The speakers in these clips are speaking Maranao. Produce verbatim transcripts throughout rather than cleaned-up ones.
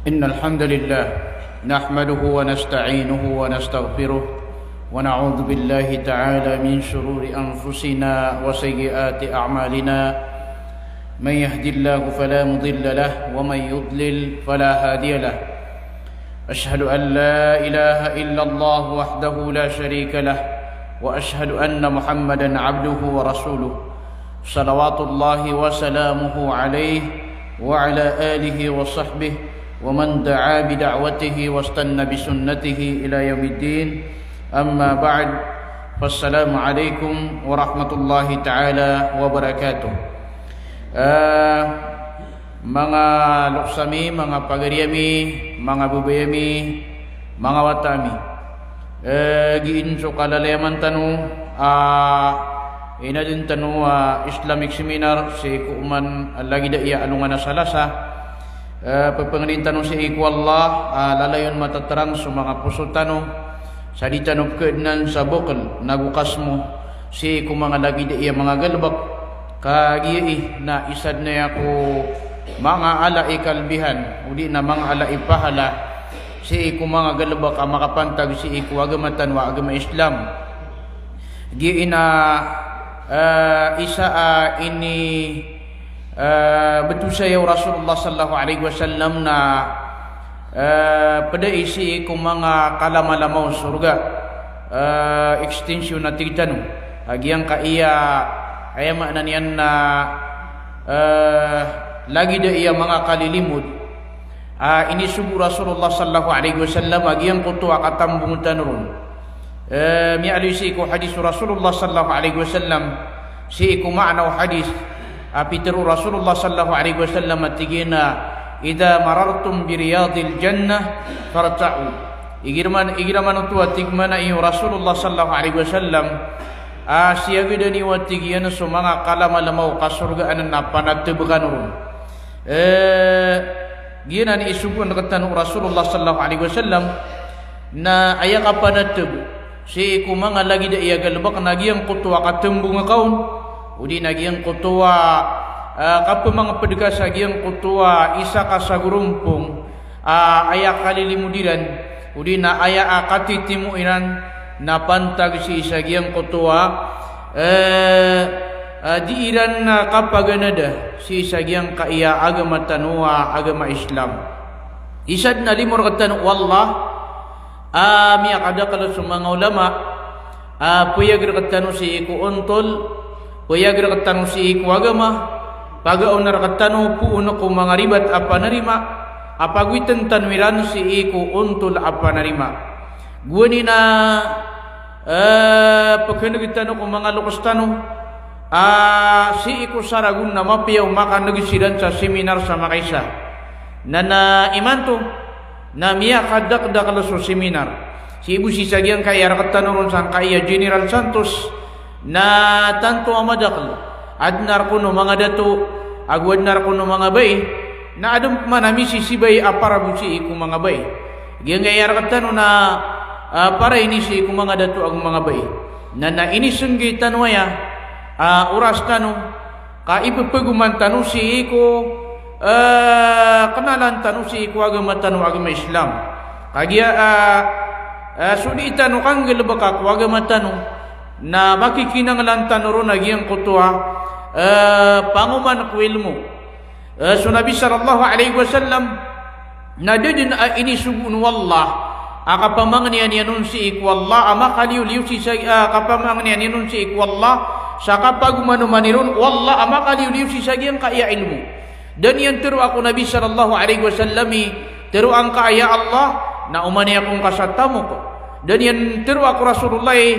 إن الحمد لله نحمده ونستعينه ونستغفره ونعوذ بالله تعالى من شرور أنفسنا وسيئات أعمالنا. من يهد الله فلا مضل له ومن يضلل فلا هادي له. أشهد أن لا إله إلا الله وحده لا شريك له وأشهد أن محمدا عبده ورسوله. صلوات الله وسلامه عليه وعلى آله وصحبه ومن دعا بدعوته واستن بسنته إلى يوم الدين. أما بعد، فالسلام عليكم ورحمة الله تعالى وبركاته. Eh, manga loks ami, manga pagari ami, manga babay ami, manga wata ami. Eh, giya so kalalayaman tano, ah, inadn tano, ah, Islamic seminar sii ko oman a lagid a iya alongan a Salasa. Eh, pphangnin tano sii ko Allah, ah, lalayon matatarang so manga poso tano, sa di tano pkhaadnan sa bokl nago kasmo sii ko manga lagid a iya manga galbk. Kagiya i na isa dn aya ko manga ala i kalbihan, odi na manga ala i pahala sii ko manga galbk a makapantag sii ko agama tano a agama Islam. Giya i na, eh, isa a ini, eh, btosaya o Rasulullah sallallahu alaihi wasallam na, eh, pd a sii ko manga kalamalama o sorga, eh, extension a tig tano. A giyangkaya, aya maana niyan na, eh, lagid a iya manga kalilimod a inisogo o Rasulullah sallallahu alaihi wasallam a giyangkoto a katambong tano ron. Eh, miyaaloy sii ko hadis o Rasulullah sallallahu alaihi wasallam, sii ko maana o hadis a pitharo o Rasulullah sallallahu alaihi wasallam a tig iyan a, "Idha marartum bi riyadil jannah farta'u." Igira man, igira man oto a tig mambo o Rasulullah sallallahu alaihi wasallam a siyagdan iyo a tig iyan so manga kalamalama o kasorgaan na panatb kano ron. Eh, giyanan i isogo rktano o Rasulullah sallallahu alaihi wasallam na aya kapanatb sii ko manga lagid a iya galbk na giyangkoto a katambong ka on, odi na giyangkoto a, eh, kapmangpd ka sa giyangkoto a isa ka sa gorompong a aya kalilimod iran, odi na aya a katitimo iran na pantag sii sa giyangkoto a, eh, eh, di iran na kapaganada sii sa giyangkaya agama tano a agama Islam. Isa dn a limo rktano o Allah a miyakadakl so manga ulama a payag rktano sii ko ontol, payag rktano sii ko agama, pagaona rktano poon ko manga ribat a panarima, a pagowitn tano iran sii ko ontol a panarima. Gowani na, eh, pkhan'g tano ko manga loks tano a sii ko saragon na mapiya o makan'g siran sa seminar sa makaisa. Na, na imanto na miyakadakdakl so seminar. Sii bo sii sa giyangkaya rktano ron sangkaya General Santos, na tanto a madakl. Adn a rk on o manga dato, ago adn a rk on o manga bai, na adn pman a misisibay a para bo sii ko manga bai. Giyangkaya rktano na, ah, para ini sii ko manga dato ago manga bai. Na, na inisnggi tano aya, ah, oras tano, ka ipphgoman tano sii ko, eh, knalan tano sii ko agama tano a agama Islam. Kagiya, eh, eh, so di tano kanggalbka ko agama tano, na makikinanglan tano ron a giyangkoto a, eh, pangoman ko ilmo. Eh, so Nabi sallallahu alaihi wasallam, na da dn a inisogo o Allah a kapamangnin iyan on sii ko Allah a makaliyo-liyo sii sa, ah, kapamangnin iyan on sii ko Allah sa kapagomanoman iron o Allah a makaliyo-liyo sii sa giyangkaya ilmo. Da niyan tharoa ko Nabi sallallahu alaihi wasallam i, tharoa ngka aya Allah, na omani ako ngka sa tamok. Da niyan tharoa ko Rasulullah i,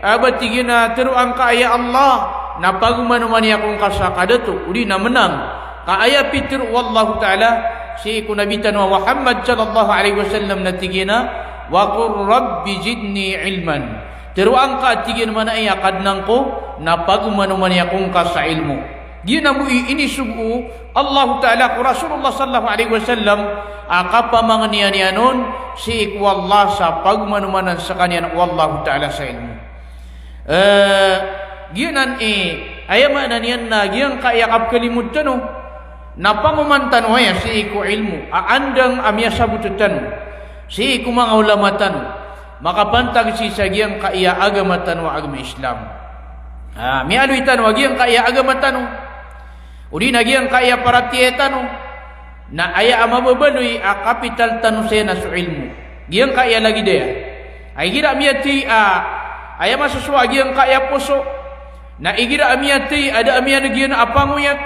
a ba tig iyan a tharoa ngka aya Allah, na pagomanomani ako ngka sa kadato, odi na menang. Ka aya pitharo o Allahu Ta'ala sii ko Nabi tano a Muhammad sallallahu alaihi wasallam na tig iyan a, "Wa qur rabbi zidni ilman." Tharoa ngka, tig iyan, mana iya Kadnan ko, na pagomanomani ako ngka sa ilmo. Giyanan bo i inisogo o Allahu Ta'ala ko Rasulullah sallallahu alaihi wasallam a kapamangnin iyan on sii ko Allah sa pagomanomanan skaniyan o Allahu Ta'ala sa ilmo. Eh, giyanan i, aya maana niyan na giyangkaya kapkalimod tano Na pangoman tano aya sii ko ilmo a andang a miyasabot tano sii ko manga ulama tano, makapantag sii sa giyangkaya agama tano a agama Islam. Ah, miyaaloy tano a giyangkaya agama tano, odi na giyangkaya paratiyaya tano, na aya a mababaloy a kapital tano saya na so ilmo. Giyangkaya lagid aya a igira a miyathay a aya masosowa a giyangkaya poso, na igira a miyathay a da a miyaneg iyan a pangoyat,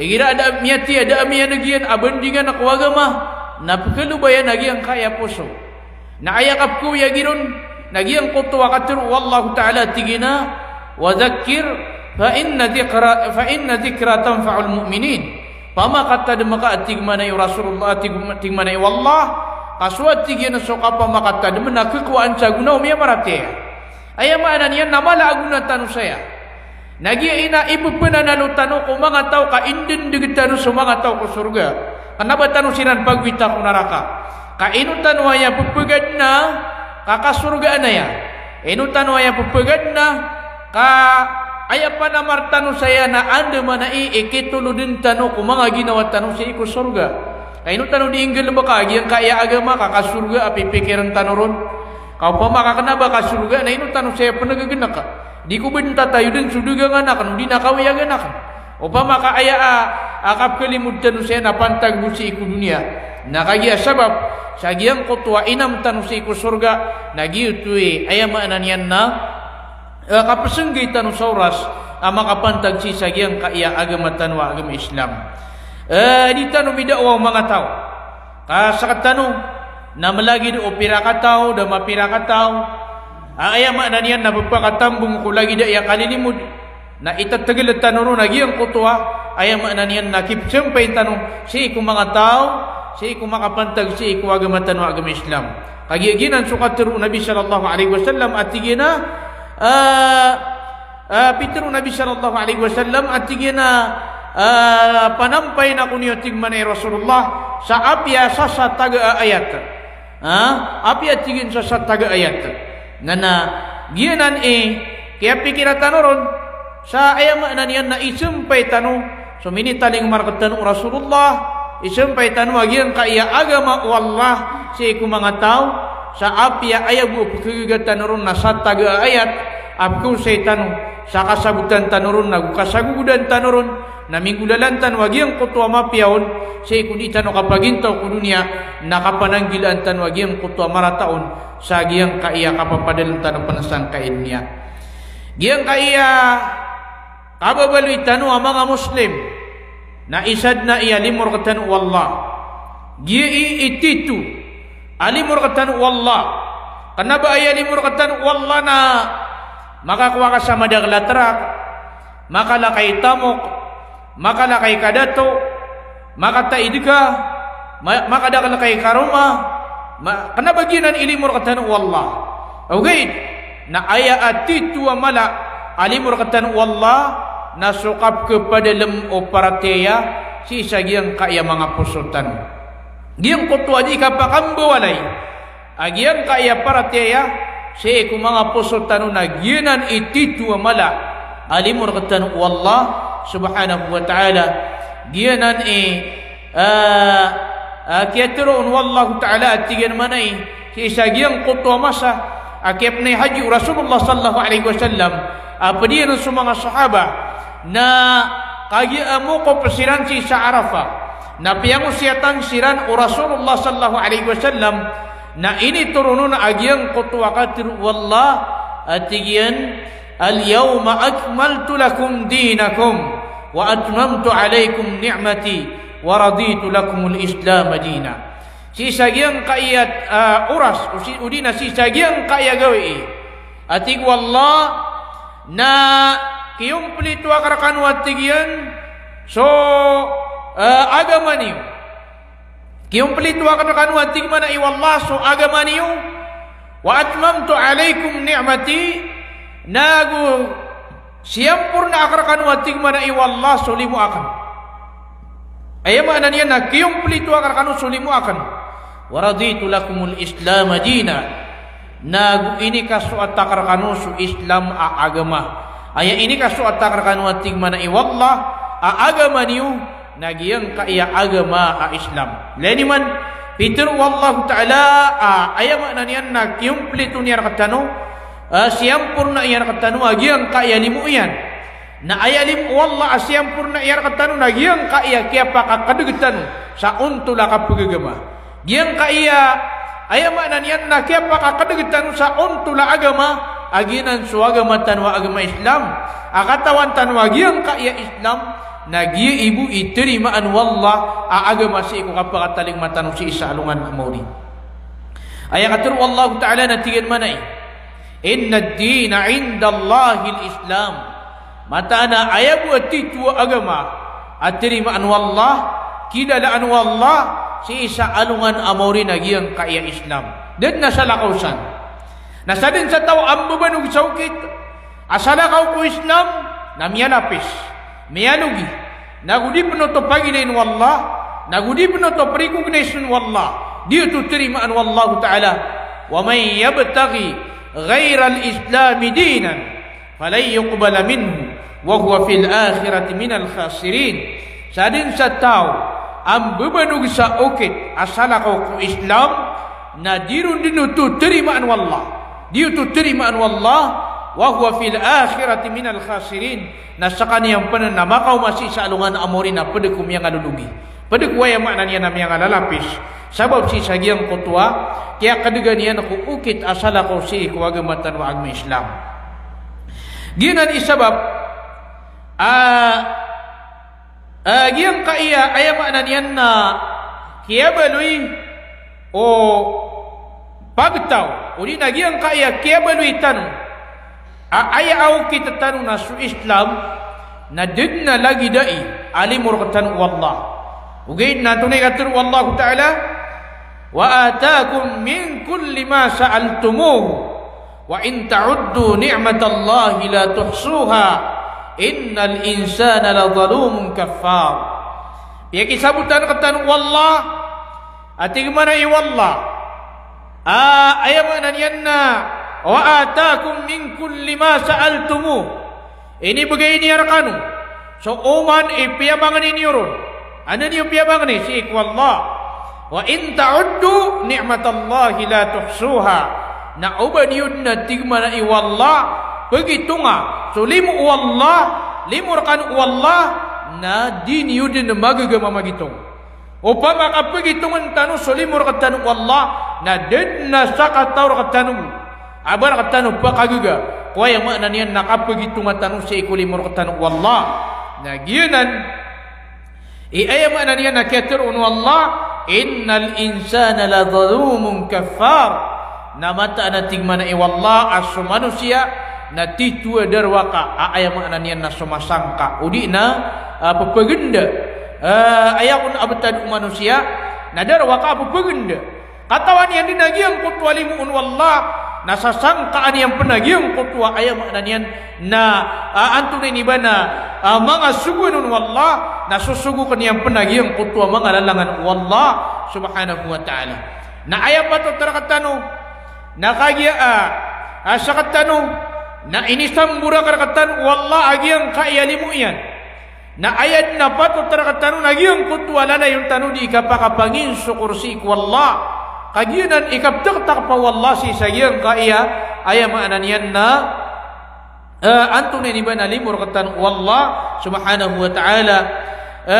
igira a da a miyathay a da a miyaneg iyan a bandingan ko agama, na pekalobayan a giyangkaya poso. Na aya kapekawiyagi ron na giyangkoto a katharo o Allahu Ta'ala a tig iyan a, "Wa dhakkir fa inna dhikra, fa inna dhikra tanfa'ul mu'minin." Pamakatadem ka, a tig mambo o Rasulullah, a tig, tig mambo o Allah, ka so, a tig iyan, so kapamakatadem na kekowaan sa gona o miyamaratiyaya. Aya maana niyan na mala a gona tano saya. Na giya i na ipepenanalo tano ko manga taw ka indendeg tano so manga taw ko sorga, kena ba tano siran pagowita ko naraka. Ka ino tano aya pepegadena ka kasorgaan aya. Ino tano aya pepegadena ka aya panamar tano saya na anda mana i ikitoloden tano ko manga ginawa tano sii ko sorga. Ka ino tano di inggalebeka a giyangkaya agama ka kasorga a pipikiren tano ron. Ka opama ka kena ba kasorga na ino tano saya penegegeneka. Di ko ba den tatayoden so dagangan aken, o di na kawiyagan aken. Opama ka aya a, a kapekalimod tano saya na pantag bo sii ko doniya. Na kagiya sabap sa giyangkoto a inam tano sii ko sorga, na giyoto i aya maana niyan na, eh, kapesenggay tano sa oras a makapantag sii sa giyangkaya agama tano a agama Islam. Eh, di tano midaawa o manga taw. Ka sekatano na melagid o pira kataw, da mapira kataw. A, aya maana niyan na pepakatambong ko lagid a aya kalilimod. Na itetegel tano ron a giyangkoto a, aya maana niyan na kipsampay tano sii ko manga taw, sii ko makapantag sii ko agama tano a agama Islam. Kagiya giyanan so katharo o Nabi sallallahu alaihi wasallam a tig iyan a, ah, ah, pitharo o Nabi sallallahu alaihi wasallam a tig iyan a, ah, panampayan ako niyo, tig mambo o Rasulullah, sa apiya sasataga a ayat. Ha? Apiya, tig iyan, sasataga a ayat. Na, na giyanan i kiyapikira tano ron, sa aya maana niyan na isampay tano so minitalingoma rektano o Rasulullah, isampay tano a giyangkaya agama o Allah sii ko manga taw, sa apiya aya bo a pekegaga tano ron na sataga a ayat a pekeosay tano, sa kasabotan tano ron, na go kasagogodan tano ron, na minggolalan tano a giyangkoto a mapiya on sii ko di tano kapagintaw ko doniya, na kapananggilaan tano a giyangkoto a marata on sa giyangkaya kapapadalem tano pen sangkai a doniya. Giyangkaya kababaloy tano a manga Muslim, na isa den a aya limo rektano o Allah. Giya i, i tito a limo rektano o Allah. Kena ba aya limo rektano o Allah na makakowa ka sa madakel a trak, makalakay tamok, makalakay ka dato, makataid ka, ma-, makadakel ka i karoma, ma-, kena ba giyanan i limo rektano o Allah. Ogaid na aya a tito a mala a limo rektano o Allah na so kapekepadalem o paratiyaya sii sa giyangkaya manga poso tano. Giyangkoto a di kapakambawalay a giyangkaya paratiyaya sii ko manga poso tano na giyanan i tito a mala a limo rektano o Allah subhanahu wa ta'ala. Giyanan i, ah, ah, kiyatharo on o Allahu Ta'ala a tig iyan mambo sii sa giyangkoto a masa a kiyapenay haji o Rasulullah sallallahu alaihi wasallam, a ped iyan so manga sahaba na kagiya a mokop siran sii sa Arafah, na piyangosiyatan siran o Rasulullah sallallahu alaihi wasallam, na initoron on a giyangkoto a katharo o Allah a tig iyan, "Al-yawma akmaltu lakum dinakum wa atmamtu alaikum ni'mati wa raditu lakumul Islama dina." Sii sa giyangkaya, ah, oras, o si-, odi na sii sa giyangkaya gawii, a tig o Allah, na kiyomplito akn rkano a tig iyan so, eh, agama niyo. Kiyomplito akn rkano a tig mambo o Allah so agama niyo. Wa atmamtu alaikum ni'mati, nago siyamporna akn rkano a tig mambo o Allah so limo akn. Aya maana niyan na kiyomplito akn rkano so limo akn. Wa raditu lakumul Islama dina. Nago inikasoat akn rkano so Islam a agama. Aya inikasoat akn rkano a tig mambo o Allah a agama niyo, Na giyangkaya agama a Islam. Lagid man, pitharo o Allahu Ta'ala, a, aya maana niyan na kiyomplito niyan rktano, a, siyampurna iyan rktano a giyangkaya limo iyan. Na aya limo o Allah a siyampurna iyan rktano na giyangkaya kiyapakakdg tano sa ontol a kapagagama. Giyangkaya, aya maana niyan na kiyapakakdg tano sa ontol a agama, a giyanan so agama tano a agama Islam. A katawan tano a giyangkaya Islam, na giya i bo i tarimaan o Allah a agama sii ko kapakatalingoma tano sii sa alongan a maori. Aya katharo o Allahu Ta'ala na tig iyan mambo a, "Inna ad-dina 'inda Allahil Islam." Mataan a aya bo a titho a agama a tarimaan o Allah, kilalaan o Allah, sii sa alongan a maori na giyangkaya Islam. Da dn a salakaw san. Na sadn sa taw a mbabanog sa okit a salakaw ko Islam, na miyalapis, miyalogi, nago di pn oto pagilayn o Allah, nago di pn oto prikognaysn o Allah, di oto tarimaan o Allahu Ta'ala. "Wa man yabtaghi ghayral Islami dinan falan yuqbala minhu wa huwa fil akhirati minal khasirin." Sadn sa taw a mbabanog sa okit a salakaw ko Islam, na di ron dn oto tarimaan o Allah. Di oto tarimaan o Allah, wa huwa fil akhirati minal khasirin. Na skaniyan pn na makaoma sii sa alongan a maori na pd ko miyangalologi. Pd ko aya maana niyan na miyangalalapis. Sabap sii sa giyangkoto a kiyakdgan iyan ko okit a salakaw sii ko agama tano a agama Islam. Giyanan i sabap a, a, giyangkaya aya maana niyan na kiyabaloy o pagtaw, odi na giyangkaya kiyabaloy tano a aya a okit tano na so Islam, na da dn a lagid ai a limo rktano o Allah. Ogaid na antonaa i katharo o Allahu Ta'ala, "Wa atakum min kulli ma sa'altumuhu, wa in ta'uddu ni'matallahi la tuhsuha, innal insana la zalumun kaffar." Piyakisabotan rktano o Allah, a tig mambo o Allah, a, aya maana niyan na, "Wa atakum min kulli ma sa'altumuh." Inibgay niyan rkano so oman i piyamangni niyo ron. Anda niyo piyamangni sii ko Allah. "Wa in ta'uddu ni'matallahi la tuhsuha." Na oba niyo dn a tig mambo o Allah pagitonga so limo o Allah, limo rkano o Allah, na di niyo dn magaga mamagitong. Opama ka pagitongn tano so limo rktano o Allah, na da dn a sakataw rktano bo a ba rktano pakagaga ko aya maana niyan na kapagitonga tano sii ko limo rktano o Allah. Na giyanan i aya maana niyan na kiyatharo o Allah, "Innal insana la zalumun kaffar." Na mataan a tig mambo o Allah a so manosiya na titho a darowaka a aya maana niyan na somasangka, odi na, a, pphaganda. A, aya kon a btad o manosiya na darowaka a pphaganda. Katawan iyan dn a giyangkoto a limo on o Allah, na sasangkaan iyan pn a giyangkoto a aya maana niyan na, a, antonaa ini ba na, a, manga sogoan on o Allah, na sosogokn iyan pn a giyangkoto a manga lalangan o Allah subhanahu wa ta'ala. Na aya patot rktano na kagiya, a, a, sktano na inisamborak rktano o Allah a giyangkaya limo iyan. Na aya dn a patot rktano na giyangkoto a lalayon tano di kapakapanginsokor sii ko Allah. Kagiya nan i kaptaktakpa o Allah sii sa giyangkaya aya maana niyan na, a, antonaa ini ba na limo rktano o Allah subhanahu wa ta'ala. A,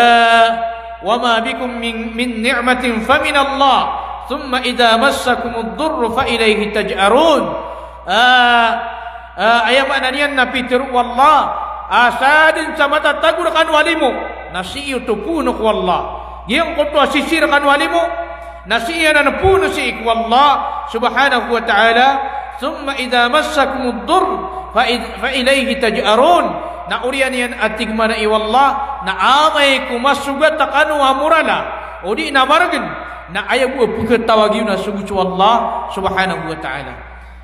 "Wa ma bikum min, min ni'matin faminallah, thumma idha massakumud durru fa ilayhi taj'arun." A, a, aya maana niyan na pitharo o Allah a sadn sa matatago rkano a limo na sii oto poon ko Allah. Giyangkoto a sisii rkano a limo na sii anan poon sii ko Allah subhanahu wa ta'ala. "Thumma idha massakumud durr fa id-, fa ilayhi taj'arun." Na oriyan iyan a tig mambo o Allah na amay ko masogat kano a morala odi na margn, na aya bo a pkhatawag iyo na sogo so Allah subhanahu wa ta'ala.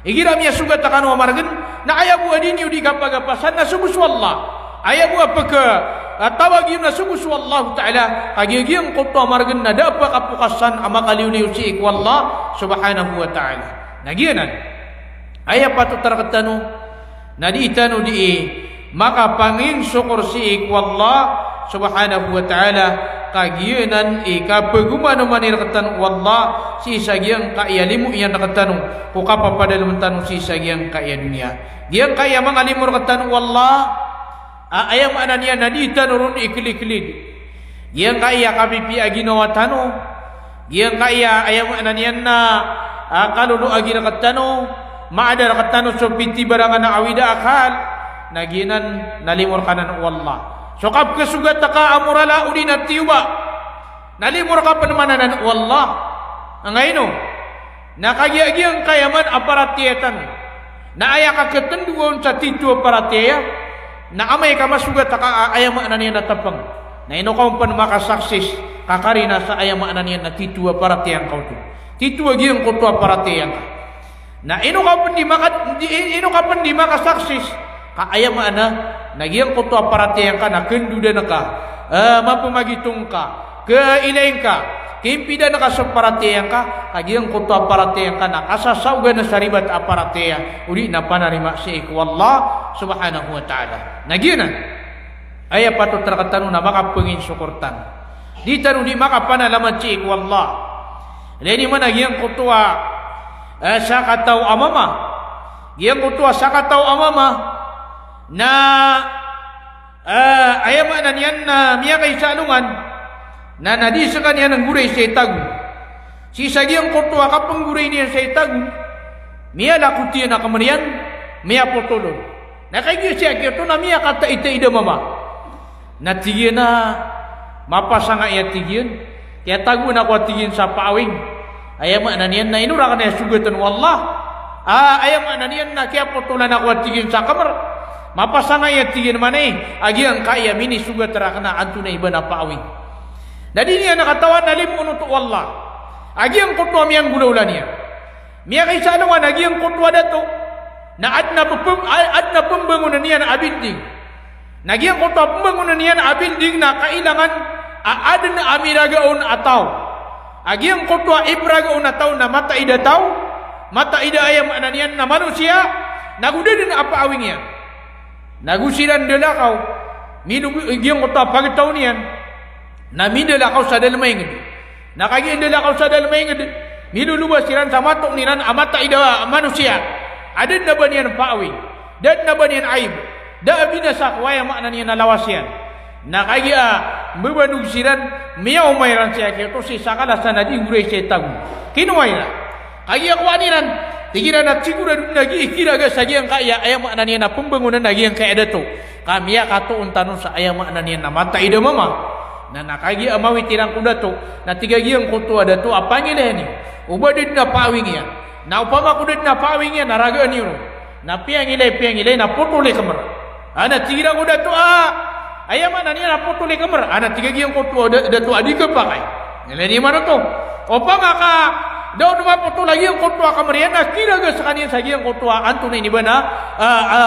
Igira miyasogat kano a margn, na aya bo a di niyo di kapagapasan na sogo so Allah. Aya bo a pkha, a, tawag iyo na sogo so Allah ta'ala. Kagiya giyangkoto a margn na da a pkapokasan a makaliyoliyo sii ko Allah subhanahu wa ta'ala. Na giyanan, aya patot rktano na di tano di makapanginsokor sii ko Allah Subhanahu wa Ta'ala, ka giyanan i kapagomanoman i rektano o Allah sii sa giyangkaya limo iyan rektano ko kapapadalem tano sii sa giyangkaya doniya. Giyangkaya manga limo rektano o Allah, a, aya maana niyan na di tano ron ikliklid. Giyangkaya kapipiya a ginawa tano, giyangkaya aya maana niyan na, a, kalolo a gii rektano, maada rektano so pitibarangan a awida a akal, na giyanan na limo rekanan o Allah. So kapkhasogat ka a moral a odi na tiyoba, na limo reka pen man anan o Allah. Angkaino? Na kagiya giyangkaya man a paratiyaya tano na aya kakhatendoa on sa titho a paratiyaya, na amay ka masogat ka a aya maana niyan na tapang, na ino ka on pen makasaksis ka karina sa aya maana niyan na titho a paratiyaya ngka oto. Titho a giyangkoto a paratiyaya ngka. Na ino ka pen di maka-, di, ino ka pen di makasaksis ka aya maana na giyangkoto a paratiyaya ngka na kendodan ka, eh, mapemagitong ka, kailay ngka, kimpidan ka so paratiyaya ngka, ka giyangkoto a paratiyaya ngka na kasasaogan sa ribat a paratiyaya, odi na panarima sii ko Allah Subhanahu wa Ta'ala. Na giyanan, aya patot rektano na makapenginsokor tano. Di tano di makapanalamat sii ko Allah. Ilay niyo man a giyangkoto a, eh, sakataw a mama. Giyangkoto a sakataw a mama na, eh, aya maana niyan na miyakaisa a alongan na, na di sekaniyan nggoray sa itago. Sii sa giyangkoto a kapenggoray niyan sa itago, miyalakot iyan a kemer iyan, miyapotol on. Na kagiya sii a giyoto na miyakataitaid a mama. Na tig iyan a mapasang aya tig iyan, kiyatagoan ako a tig iyan sa paawing. Aya maana niyan na ino raken aya sogatan o Allah. A, aya maana niyan na kiyapotolan ako a tig iyan sa kemer. Mapasang aya tig iyan manay a giyangkaya minisogat raken a antonaa i ba na paawing. Na di niyan katawan na limo oto o Allah a giyangkoto a miyanggolawla niyan. Miyakaisa a alongan a giyangkoto a dato na aden a pem-, a-, aden a pembangonan iyan a building. Na giyangkoto a pembangonan iyan a building na kailangan a aden a miraga on a taw. A giyangkoto a iperaga on a taw na mataid a taw, mataid a aya maana niyan na manosiya, na go da den a paawing iyan. Na go siran ndalakaw, milo-, giyangkoto a pagtaw niyan, na mindalakaw sa dalem a inged. Na kagiya ndalakaw sa dalem a inged, miloloba siran sa matoon iran a mataid a manosiya a da den a ba niyan paawing, da den a ba niyan aib, da a binasa ko aya maana niyan a lawas iyan. Na kagiya mbebanog siran, miyaoma iran sii a giyoto sii sa kalasan a di nggoray sa itago. Kinowa iran. Kagiya kowaan iran, tig iran a sigorado na gii kiraga sa giyangkaya, aya maana niyan a pembangonan a giyangkaya dato, ka miyakatoon tano sa aya maana niyan a mataid a mama. Na, na kagiya mawit iran ko dato, na tig a giyangkoto a dato a pangilaya niyo o ba da den a paawing iyan. Na opama ko da den a paawing iyan na ragaan iyo ron. Na piyangilay, piyangilay na potol i kemer. A, na tig iran ko dato a, aya maana niyan na potol i kemer. A, na tig a giyangkoto a da-, dato a di kapakay. Ilay niyo man oto. Opama ka da on mapotol a giyangkoto a kemer iyan na kiraga sekaniyan sa giyangkoto a antonaa i ba na, a, a,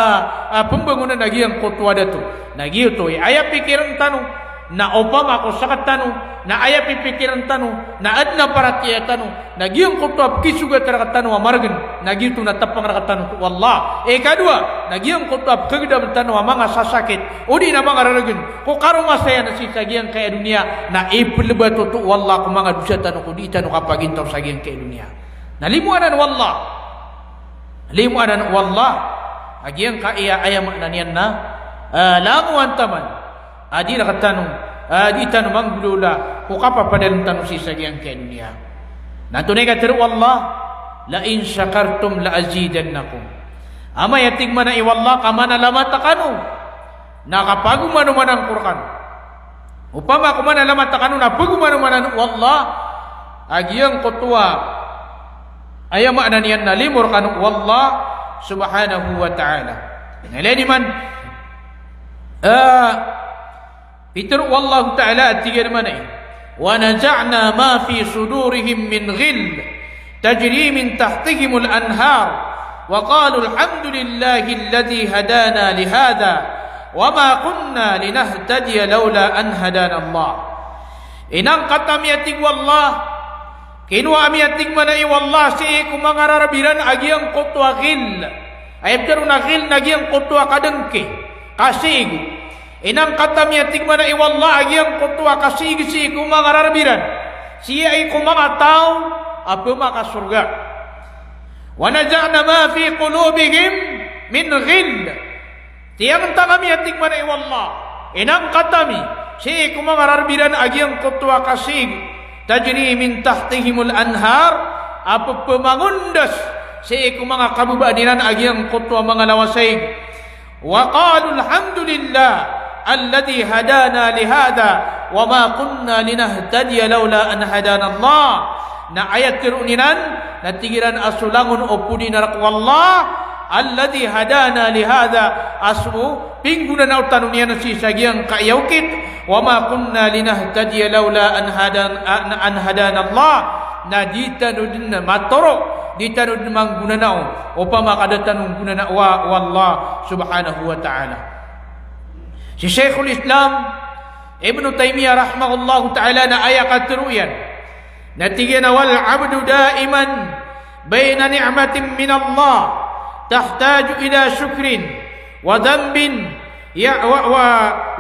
a, pembangonan a giyangkoto a dato. Na giyoto i aya pikiren tano. Na opama ko sekatano na aya pipikiren tano na aden a paratiyaya tano, na giyangkoto a pekisogat rektano a maregen, na giyoto na tapang rektano ko Allah. Ikadowa, na giyangkoto a pekegedam tano a manga sasakit odi na manga reregen ko karongasayan sii sa giyangkaya doniya, na ipelebat oto o Allah ko manga dosa tano ko di tano kapagintaw sa giyangkaya doniya. Na limo anan o Allah. Limo anan o Allah a giyangkaya, aya maana niyan na, eh, langowan taman a di rektano, a di tano manggolawla ko kapapadalem tano sii sa giyangkaya doniya. Na antonaa i katharo o Allah, "La in shakartum la azidannakum." Amay a tig mambo o Allah ka manalamat kano, na kapagomanomanan ko rekano. Opama ko manalamat kano na pagomanomanan o Allah a giyangkoto a, aya maana niyan na limo rekano o Allah Subhanahu wa Ta'ala. Na ilay niyo man, eh, pitharo o Allah Ta'ala a tig iyan mambo, "Wa naza'na ma fi sudurihim min ghillin tajri min tahtihimul anhar, wa qalu alhamdulillahi alladhi hadana li hadha, wa ma kunna linahtadiya lawla an hadana Allah." Inangkat ami, a tig o Allah, kinowa ami, a tig mambo o Allah, sii ko manga rarab iran a giyangkoto a ghill. Aya pitharo a ghill na giyangkoto a kadengki, kasigo. Inangkat ami, a tig man a, o Allah, a giyangkoto a kasiig sii ko manga rarb iran, sii ko manga taw a pmakasorga. Wa naza'na ma fi qulubihim min ghill. Tiyangtang ami, a tig man a, o Allah, inangkat ami sii ko manga rarb iran a giyangkoto a kasiig. Tajri min tahtihimul anhar, a pphamangondas sii ko manga kababaan iran a giyangkoto a manga lawasaig. Wa qalu alhamdulillah alladhi hadana li hadha wa ma kunna linahtadiya lawla an hadana Allah. Na aya tharoon iran, na tig iran a so langon o podi na rk o Allah, alladhi hadana li hadha, a so pinggonanao tano niyan sii sa giyangkaya okit, wa ma kunna linahtadiya lawla an hadan-, an, an hadana Allah. Na di tano dn matoro, di tano dn manggonanao opama ka da tano nggonanao o Allah subhanahu wa ta'ala. Si Shaykhul Islam Ibn Taymiyyah rahimahullahu ta'ala na aya katharo iyan, na tig iyan a, wal abdu daiman bayna ni'matin min Allah tahtaju ila shukrin wa dhanbin ya-, wa, wa,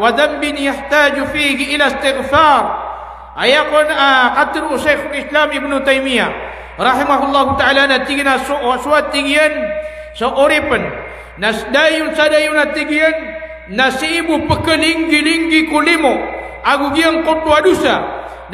wa dhanbin yahtaju fihi ila istighfar. Aya kon, ah, katharo o Shaykhul Islam Ibn Taymiyyah rahimahullahu ta'ala na tig iyan a so, so a tig iyan, so oripn na sdayon sa dayon a tig iyan na sii bo pkhalinggilinggi ko limo ago giyangkoto a dosa.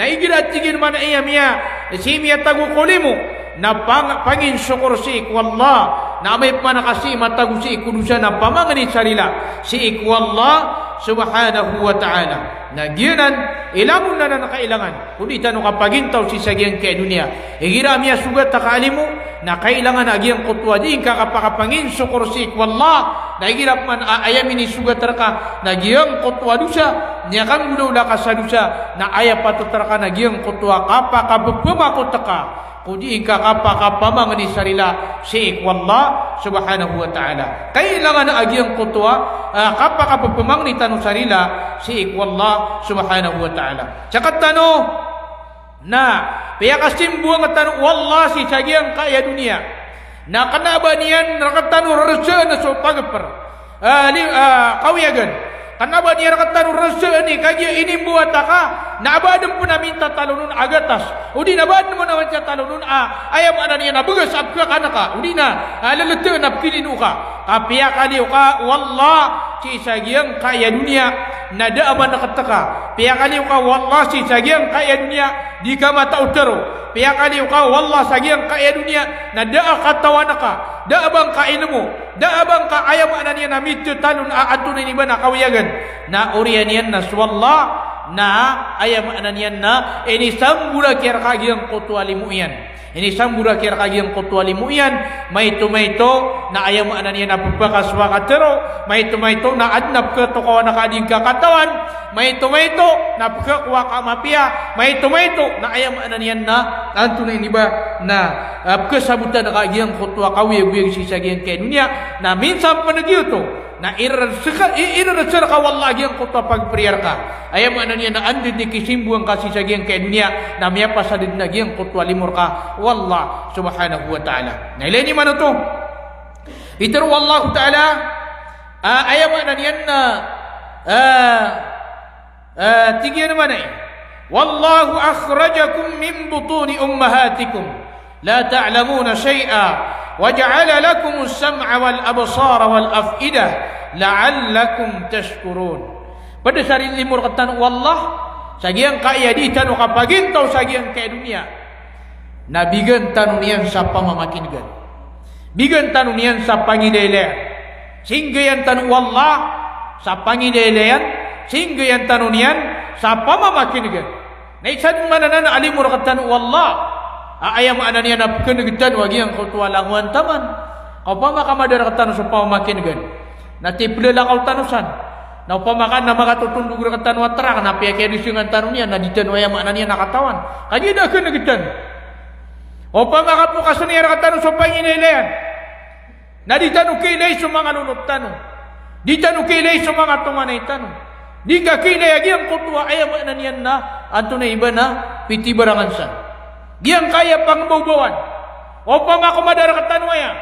Na igira tig iyan man a iya miya, sii miyatago ko limo, na pang-, panginsokor sii ko Allah. Na amay pman ka sii matago sii ko dosa na pamangni sa rila sii ko Allah subhanahu wa ta'ala. Na giyanan i langon anan a kailangan ko di tano kapagintaw sii sa giyangkaya doniya. Igira miyasogat ka a limo, na kailangan a giyangkoto a dii ngka kapakapanginsokor sii ko Allah. Na igira pman a aya minisogat rka na giyangkoto a dosa, miyakanggolawla ka sa dosa, na aya patot rka na giyangkoto a kapakapphmakot ka ko dii ngka kapakapamangni sa rila sii ko Allah subhanahu wa ta'ala. Kailangan a giyangkoto a, ah, kapakapphmangni tano sa rila sii ko Allah subhanahu wa ta'ala. Sktano na piyakasimbowang tano o Allah sii sa giyangkaya doniya. Na kna ba niyan rktano rzaan so pagpr, ah, li-, ah, kawiyagan. Kna ba niyan rktano rzaan i kagiya inimbowat ka, na ba adn pn a mintatalon on a gatas, odi na ba adn pn a mintatalon on a, aya maana niyan na bgas a pkhakan ka, odi na, ah, lltaan a pkilino ka. Ka piyakaliyo ka o Allah sii sa giyangkaya doniya, na da a mankt ka. Piyakaliyo ka o Allah sii sa giyangkaya doniya, di ka mataw tharo. Piyakaliyo ka o Allah sa giyangkaya doniya, na da a katawan ka, da a ba ngka ilmo, da a ba ngka aya maana niyan na mitatalon a antonaa ini ba na kawiyagan. Na oriyan iyan na so Allah na aya maana niyan na inisamborak iyan rka giyangkoto a limo iyan. Inisamborak iyan rka giyangkoto a limo iyan, maito-maito na aya maana niyan na pphakasowa ka tharo, maito-maito na adn a pkhatokawan ka a di ngka katawan, maito-maito na pkhakowa ka a mapiya, maito-maito na aya maana niyan na antonaa ini ba na, ah, pkhasabotan ka giyangkoto a kawiyagoyag sii sa giyangkaya doniya. Na minsan pn giyoto na irrska, i-, irrska rka o Allah giyangkoto a pagpr iyan rka. Aya maana niyan na anda dn i kisimbowang ka sii sa giyangkaya doniya, na miyapasad dn a giyangkoto a limo rka o Allah subhanahu wa ta'ala. Na ilay niyo man oto. Pitharo o Allah ta'ala, ah, aya maana niyan na, ah, Ah, tig iyan man a, "Wallahu akhrajakum min butuni ummahatikum la ta'lamuna shay'a wa ja'ala lakumus sam'a wal absara wal af'idah la'allakum tashkurun." Pd sa limo rktano o Allah sa giyangkaya di tano kapagintaw sa giyangkaya doniya. Na bigan tano niyan sa pamamakin'gan. Bigan tano niyan sa pangilaylayan. Singgayan tano o Allah sa pangilaylayan, singgayan tano niyan sa pamamakin'gan. Na isa dn man anan a limo rktano o Allah a aya maana niyan na pkhan'g tano a giyangkoto a langowan taman. Ka opama ka madar rktano so pamamakin'gan, na tiplala ka o tano san. Na opama ka na makatotondog rktano a trak, na piyakiyadisngan tano niyan, na di tano aya maana niyan na katawan. Kagiya da khan'g tano. Opama ka pokasn iyan rktano so pangilaylayan, na di tano kailay so manga lolot tano, di tano kailay so manga tonganay tano, di ngka kailay a giyangkoto a aya maana niyan na antonaa i ba na pithibarangan san. Giyangkaya pangbawbawan. Opama ko madar rktano aya.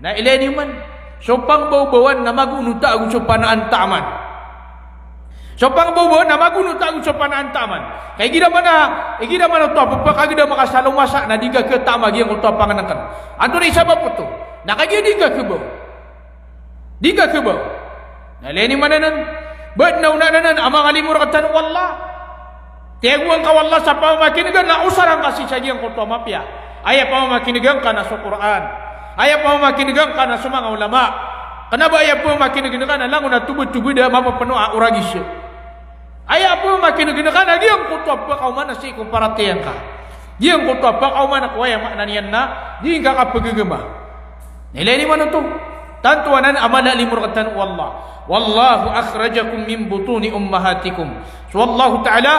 Na ilay niyo man, so pangbawbawan na magonota ago so panaan taman. So pangbaw bo na magonot ago so panantaman. Ka igira man a, igira man oto a pepakagedam ka sa lomasa na di ka ketama giyangkoto a pangenengken. Antonaa i sabap oto? Na kagiya di ka kebaw. Di ka kebaw. Na ilay niyo man anan, ba den a onaan anan a manga limo rektano o Allah. Tiyagoan ka o Allah sa pamamakinegan na osarang ka sii sa giyangkoto a mapiya. Aya pamamakinegan ka na so Qur'an. Aya pamamakinegan ka na so manga ulama. Kena ba aya pamamakinegan ka na langon a tobetobed a mapepeno a oragis. Aya pamamakinegan ka na giyangkoto a pekaoma na sii ko paratiyaya ngka. Giyangkoto a pekaoma na ko aya maana niyan na di ngka kapegegema. Na ilay niyo man oto. Tanto anan a mala a limo rektano o Allah. "Wallahu akhrajakum min butuni ummahatikum." So Allahu Ta'ala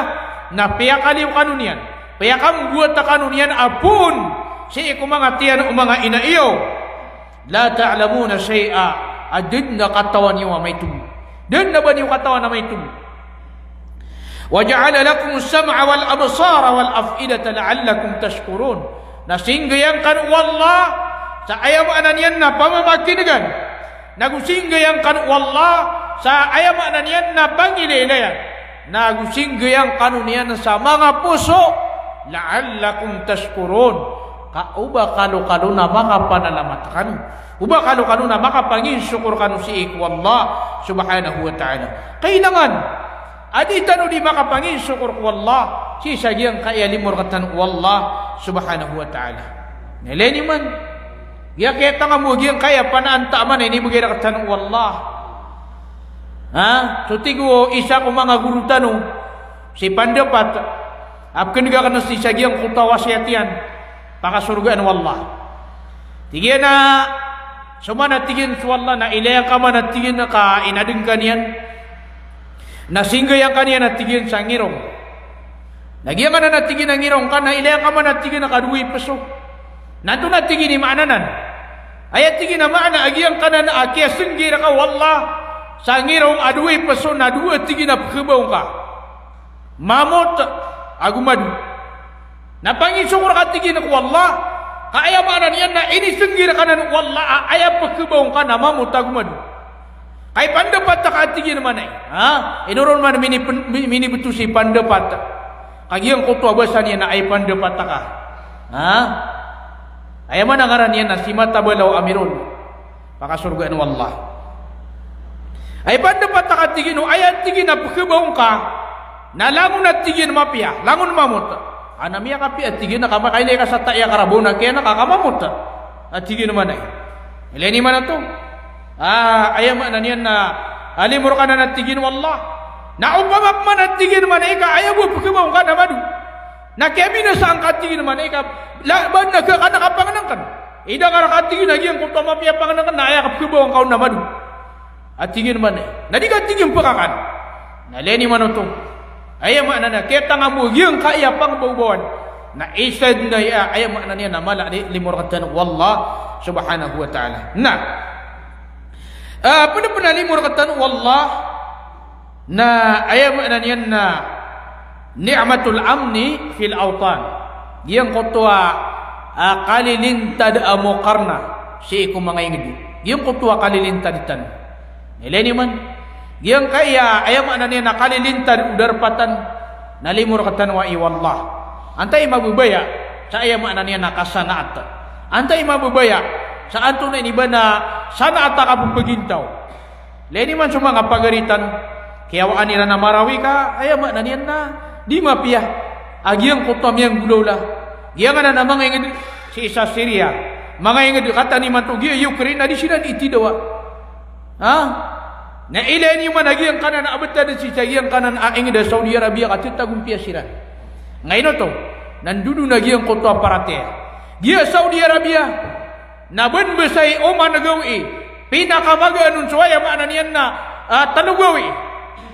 na piyakaliyo kano niyan, piyakambuwat kano niyan a poon sii ko manga tiyan o manga ina iyo. "La ta'lamuna shay'a," a da den a katawan iyo a maito bo. Da den a ba niyo katawan a maito bo. "Wa ja'ala lakumus sam'a wal absara wal af'idata la'allakum tashkurun." Na singgayang kano o Allah sa aya maana niyan na pamamakinegan. Nago singgayang kano o Allah sa aya maana niyan na pangilailayan. Nago singgayang kano niyan sa manga poso, "la'allakum tashkurun." Ka o ba kalokalo na makapanalamat kano. O ba kalokalo na makapanginsokor kano sii ko Allah subhanahu wa ta'ala. Kailangan a di tano di makapanginsokor ko Allah sii sa giyangkaya limo rektano o Allah subhanahu wa ta'ala. Na ilay niyo man, giya kiyatanga mo giyangkaya panantaman a inibegay rektano o Allah. Ha? So tig o isa ko manga goro tano, si pandapat a pekeneg aken sii sa giyangkoto a wasiyat iyan, pakasorgaan o Allah. Tig iyan a, so man a tig iyan so Allah na ilay angka man a tig iyan ka inadeng ka niyan na singgayang ka niyan a tig iyan sa ngirong. Na giyangkanan a tig iyan a ngirong ka na ilay angka man a tig iyan ka dowa i peso. Na antonaa tig iyan i maana anan? Aya tig iyan a maana a giyangkanan a kiyasenggay reka o Allah sa ngirong a dowa i peso na dowa tig iyan a pekebaw ngka. Mamot ago mado. Na panginsokor ka tig iyan ko Allah, ka aya maana niyan na inisenggay reka anan o Allah a aya pekebaw ngka na mamot ago mado. Ka ipandapat ka a tig iyan manay. Ha? Ino ron man mini-, minibeto si pandapat. Ka giyangkoto a basa niyan na aya ipandapat ka. Ha? Aya maana ngaran iyan na si Mata Balaw Amiron. Pakasorgaan o Allah. Aya ipandapat ka a tig iyan o aya tig iyan a pekebaw ngka na langon a tig iyan mapiya, langon mamot. Ana miyakapiya a tig iyan a ka makailay ka sa taiya karabaw na kiyanak ka mamot. A tig iyan manay. Ilay niyo man oto. Ah, aya maana niyan na a limo reka anan a tig iyan o Allah. Na opama peman a tig iyan manay ka aya bo a pekebaw ngka na mado. Na kiyabinasaan ka a tig iyan manay ka, la, ba na ka, ka na kapangenengken. Idangar ka a tig iyan a giyangkoto a mapiya a pangenengken na aya kapekebaw ngka on na mado. A tig iyan manay. Na di ka tig iyan pekakan. Na ilay niyo man oto. Aya maana na kiyatanga mo giyangkaya pangbawbawan. Na isa den a aya, aya maana niyan na mala a limo rektano o Allah subhanahu wa ta'ala. Na, ah, pena, pena limo rektano o Allah. Na aya maana niyan na ni'matul amni fil awtan. Giyangkoto a, a, kalilintad a mokarna sii ko manga inged. Giyangkoto a kalilintad tano. Ilay niyo man. Giyangkaya, aya maana niyan na kalilintad o darpa tano na limo rektano o Allah. Antaa i mababaya sa aya maana niyan na kasanaat? Antaa i mababaya sa antonaa ini ba na sanaat a kapepegintaw? Ilay niyo man so manga pagari tano, kiyawaan iran a Marawi ka, aya maana niyan na di mapiya a giyangkoto a miyanggolawla. Giyanganan a manga inged sii sa Syria, manga inged kataniman to giya Ukraine na di siran itidawa. Ha? Na ilay niyo man a giyangkanan a betad sii sa giyangkanan a inged a Saudi Arabia ka tetagompiya siran. Ngaino to? Na ndodon a giyangkoto a paratiyaya. Giya Saudi Arabia, na ben ba sa i Oman a gawii, pinakamagaan on so aya maana niyan na, ah, tano gawii.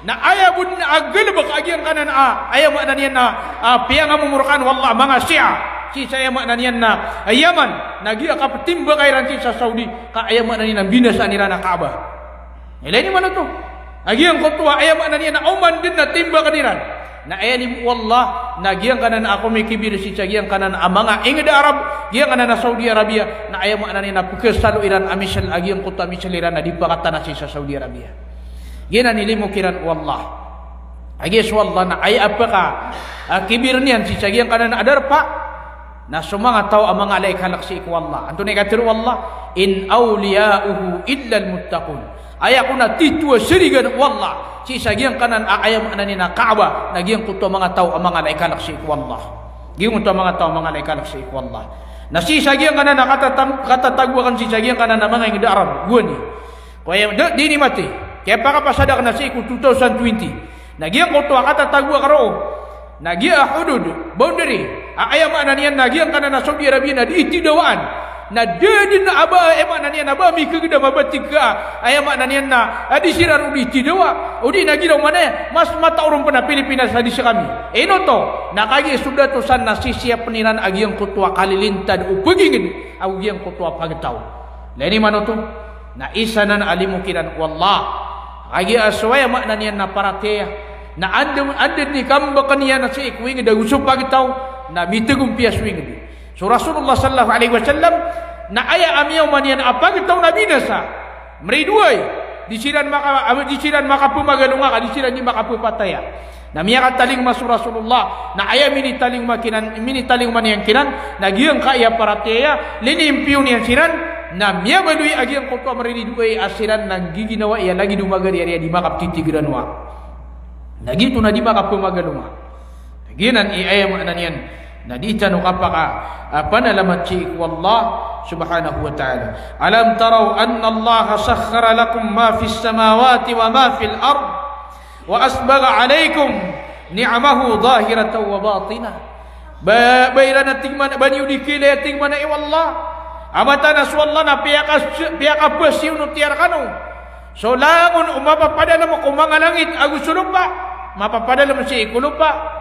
Na aya bo den a galebek a giyangkanan a, aya maana niyan na, ah, piyangamomorkaan o Allah a manga Shia sii sa aya maana niyan na, ah, Yaman, na giya kapetimbaka iran sii sa Saudi, ka aya maana niyan na binasaan iran a Kaaba. Ilay niyo man oto. A giyangkoto a aya maana niyan na oman den na timbaken iran. Na aya limo o Allah, na giyangkanan a komikibir sii sa giyangkanan a manga inged a Arab, giyangkanan a Saudi Arabia, na aya maana niyan na pekesalo iran a misel a giyangkoto a misel iran na di pakatana sii sa Saudi Arabia. Giyanan i limo kiran o Allah. Kagiya so Allah na aya a paka, ah, kibir iyan sii sa giyangkanan a darpa, na so manga taw a manga alay kalk sii ko Allah. Antonaa i katharo o Allah? "In awliya'uhu illal muttaqun." Aya kon a titho a sarigan o Allah sii sa giyangkanan a aya maana niyan na Kaaba, na giyangkoto a manga taw a manga alay kalk sii ko Allah. Giyangkoto a manga taw a manga alay kalk sii ko Allah. Na sii sa giyangkanan a katatag-, katatago akn sii sa giyangkanan a manga ingd a Arab, gowani. Ko aya, di, di niyan mati. Kiyapakapasad akn a sii ko two thousand twenty. Na giyangkoto a katatago akn roo na giya a hudud, boundary, a aya maana niyan na giyangkanan a Saudi Arabia na di itidawaan. Na da dn a ba, aya maana niyan na ba mikagdam a ba tig ka, aya maana niyan na, a di siran o di itidawa, o di na giraw man aya, mas mataw ron pn a Pilipinas a di skami. Ino oto? Na kagiya so dato san na sisiyapn iran a giyangkoto a kalilintad o pagingd ago giyangkoto a pagtaw. Lagid iman oto, na isa nan a limo kiran o Allah. Kagiya so aya maana niyan na paratiyaya na anda, anda dn i kambakn iyan sii ko ingd ago so pagtaw, na mitagompiya so ingd. So Rasulullah sallallahu alaihi wasallam na aya a miyaoma niyan a pagtaw na binasa. Mridoay, di siran maka-, di siran makapmagalonga ka, di siran di makapapataya. Na miyakatalingoma so Rasulullah, na aya minitalingoma kiran, minitalingoma niyan kiran, na giyangkaya paratiyaya, linimpiyo niyan siran, na miyabaloy a giyangkoto a mriridoay a siran na nggiginawai a lagid o magariyari a di makaptitigranoa. Na giyoto na di makapmagalonga. Giyanan i aya maana niyan na di tano kapaka, ah, panalamat sii ko Allah subhanahu wa ta'ala. Alam taraw anna Allah sakhkhara lakum ma fis samawati wa ma fil ard wa asbagha alaykum ni'amahu zahiratan wa batinah. Ba, ba iran a tig man, ba niyo di kailay a tig man o Allah a mataan a so Allah na piyaka-, piyakapasiyonotiya rkano so langon o mapapadalm ko manga langit ago so lopa, mapapadalm sii ko lopa.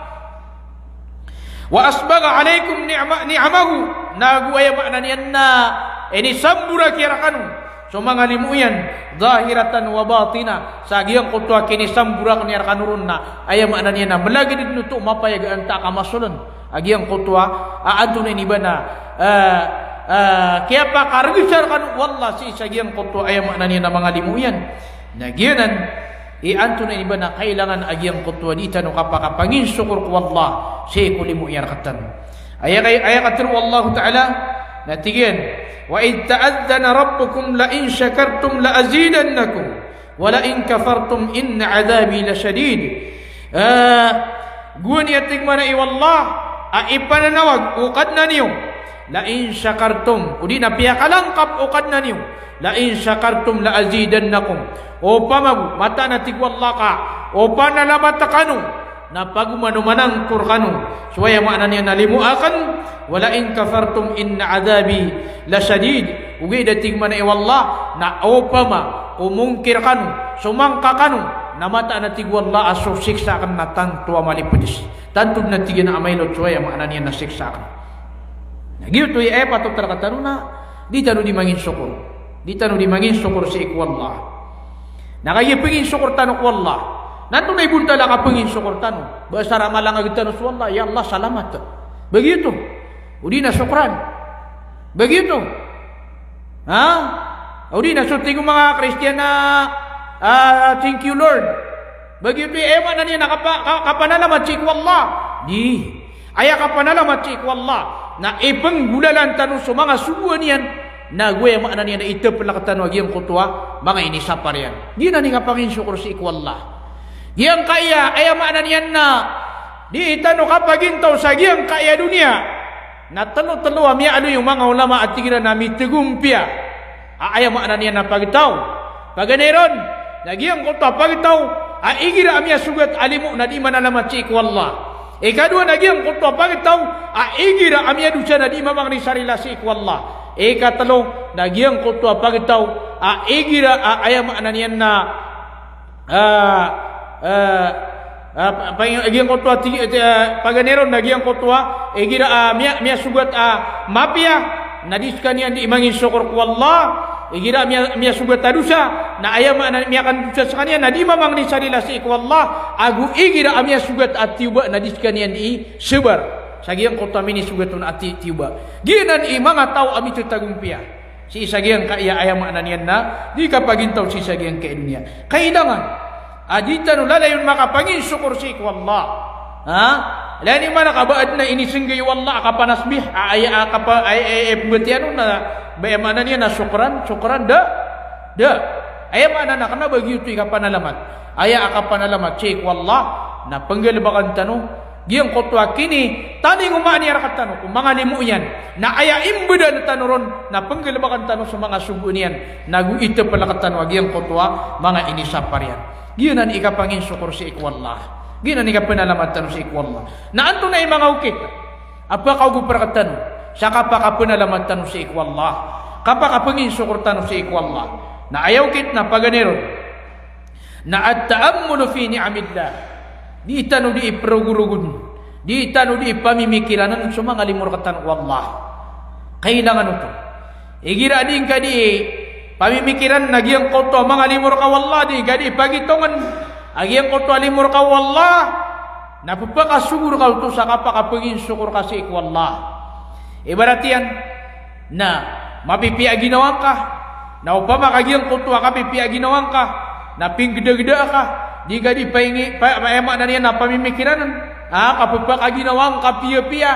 Wa asbagha alaykum ni'ma-, ni'amahu, nago aya maana niyan na inisamborak iyan rkano so manga limo iyan, zahiratan wa batinah, sa giyangkoto a kinisamborak iyan rkano ron na aya maana niyan na mlagid dn oto o mapayag a antaa ka masoln a giyangkoto a, a antonaa ini ba na, ah, ah, kiyapakargsa rkano o Allah sii sa giyangkoto a aya maana niyan na manga limo iyan. Na giyanan i antonaa ini ba na kailangan a giyangkoto a di tano kapakapanginsokor ko Allah sii ko limo iyan rktano. Aya kay, aya katharo o Allah ta'ala na tig iyan, "Wa idh ta'adhdhana rabbukum la in shakartum la azidannakum." "Wa la in kafartum inna adhabi lashadid." Ah, gowani a tig man o Allah a ipananawag o Kadnan iyo, "La in shakartum," o di na piyakalangkap o Kadnan iyo, "la in shakartum la azidannakum." Opama bo, mataan a tig o Allah ka, o panalamat kano, na pagomanomanan ko rkano so aya maana niyan na limo akn, "Wa la in kafartum inna adhabi lashadid." Ogaid a tig man o Allah, na opama ko mongkir kano, so mangka kano, na mataan a tig o Allah a so siksa akn na tanto a malipds. Tanto dn a tig iyan a mailot so aya maana niyan na siksa akn. Na giyoto i aya patot a rktano na di tano di manginsokor. Di tano di manginsokor sii ko Allah. Na kagiya panginsokor tano ko Allah, na antonaa i bontal a kapanginsokor tano? Ba sa Ramalang a gtano so Allah, "Ya Allah, salamat." Ba giyoto? O di na, "Shukran." Ba giyoto? Ha? O di na so tig o manga Kristiyan a, ah, "Thank you, Lord." Ba giyoto i aya maana niyan na kapa-, ka-, kapanalamat sii ko Allah? Di. Aya kapanalamat sii ko Allah na ipnggolalan tano so manga sogoan iyan, nago aya maana niyan na itaplk tano a giyangkoto a manga inisapar iyan. Giyanan i kapanginsokor sii ko Allah. Giyangkaya, aya maana niyan na di tano kapagintaw sa giyangkaya doniya na tlo-tlo a miyaaloy o manga ulama a tig iran a mitagompiya a aya maana niyan na pagtaw. Paganay ron, na giyangkoto a pagtaw a igira a miyasogat a limo na di manalamat sii ko Allah. Ikadowa, na giyangkoto a pagtaw a igira a miyadosa na di mamangni sa rila sii ko Allah. Ikatlo, na giyangkoto a pagtaw a igira a aya maana niyan na Ah, ah, ah, pa-, pa-, giyangkoto a ti-, ti-, ah, paganay ron na giyangkoto a, igira, ah, miya-, miyasogat a mapiya, na di skaniyan di manginsokor ko Allah, igira miya-, miyasogat a dosa, na aya maana miyakandosa skaniyan, na di mamangni sa rila sii ko Allah, ago igira a miyasogat a tiyoba, na di skaniyan di sabar sa giyangkoto a minisogat on a ti-, tiyoba. Giyanan i manga taw a mithatagompiya sii sa giyangkaya, aya maana niyan na di kapagintaw sii sa giyangkaya doniya. Kailangan A di tano lalayon makapanginsokor sii ko Allah. Ha? Lagid imanto ka ba adn a inisenggay o Allah a kapanasbih, a aya, a kapa-, ay, ay, ay, pembatiyan on na, ba, aya maana niyan na shukran, shukran, da, da. Aya maana na kna ba giyoto i kapanalamat. Aya a kapanalamat sii ko Allah, na penggalebeken tano giyangkoto a kinitalingoma niyan rektano ko manga limo iyan. Na aya imbedaan tano ron, na penggalebeken tano so manga sogo niyan. Na go itepel rektano a giyangkoto a manga inisapar iyan. Giyanan i kapanginsokor sii ko Allah. Giyanan i kapanalamat tano sii ko Allah. Na antonaa i manga okit a pakaogop rektano sa kapakapanalamat tano sii ko Allah, kapakapanginsokor tano sii ko Allah? Na aya okit na paganay ron na at-ta'ammulu fi ni'amillah. Di tano di iperogorogod, di tano di ipamimikiranen so manga limo rektano o Allah. Kailangan oto. Igira di ngka di pamimikiran a giyangkoto a manga limo rka o Allah, di ngka di pagitongen a giyangkoto a limo rka o Allah, na pepakasogo rka oto sa kapakapanginsokor ka sii ko Allah. Ibarat iyan na mapipiya a ginawa ngka, na opama ka giyangkoto a kapipiya a ginawa ngka na pinggedageda ka, di ngka di paingi-, pa-, pa-, aya maana niyan na pamimikiranen a kapepakaginawa ngka piyapiya.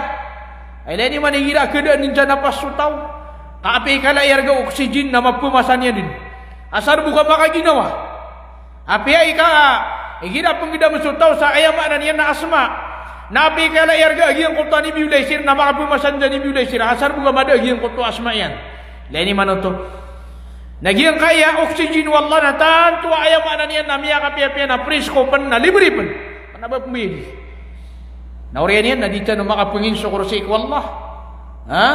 Ay, lagid imanto igira keadaan dn sa napas so taw, ka apiya i kala i arga oxygen na mapemasa niyan dn. Asar bo ka makaginawa. Apiya i ka, igira penggedamen so taw sa aya maana niyan na asma. Na apiya i kala i arga a giyangkoto a nebulizer na makapemasa dn sa nebulizer. Asar bo ka mada a giyangkoto a asma iyan. Lagid imanto. Na giyangkaya oxygen o Allah na tanto a aya maana niyan na miyakapiyapiya na presko pen na libre pen. Kena ba pembayadi. Na oriyan iyan na di tano makapanginsokor sii ko Allah. Ha?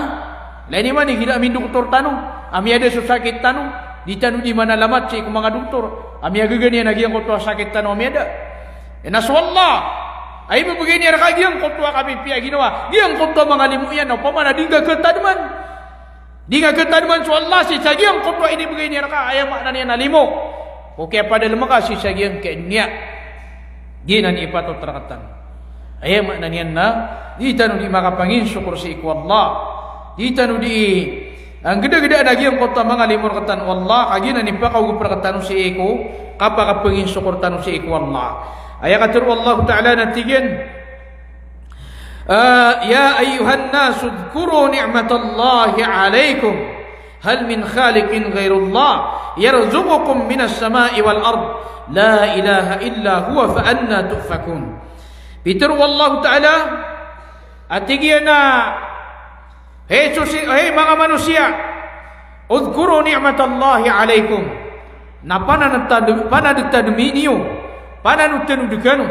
Lagid imanto igira mindoktor tano a miyada so sakit tano, di tano di manalamat sii ko manga doktor a miyagaga niyan a giyangkoto a sakit tano a miyada. Na so Allah a ibebegay niyan rka giyangkoto a kapipiya a ginawa, giyangkoto a manga limo iyan, na opama na di ngka ketademan. Di ngka ketademan so Allah sii sa giyangkoto a inibegay niyan rka, aya maana niyan na limo ko kiyapadalem ka sii sa giyangkai a doniya. Giyanan i patot rektano. Aya maana niyan na di tano di makapanginsokor sii ko Allah. Di tano di, ah, nggedagedaan a giyangkoto a manga limo rektano o Allah, ka giyanan i pakaogop rektano sii ko kapakapanginsokor tano sii ko Allah. Aya katharo o Allah Ta'ala na tig iyan, Ah, "Ya ayyuhan nasu udhkuru ni'matallahi alaykum. Hal min khaliqin ghayrullah yarzuqukum minas sama'i wal ard. La ilaha illa huwa fa anna tu'fakun." Pitharo o Allah Ta'ala, a tig iyan a, "Hay sosi-, hay manga manosiya, udhkuru ni'matallahi alaykum." Na pananetad-, panadetademi niyo, pananotenod kano,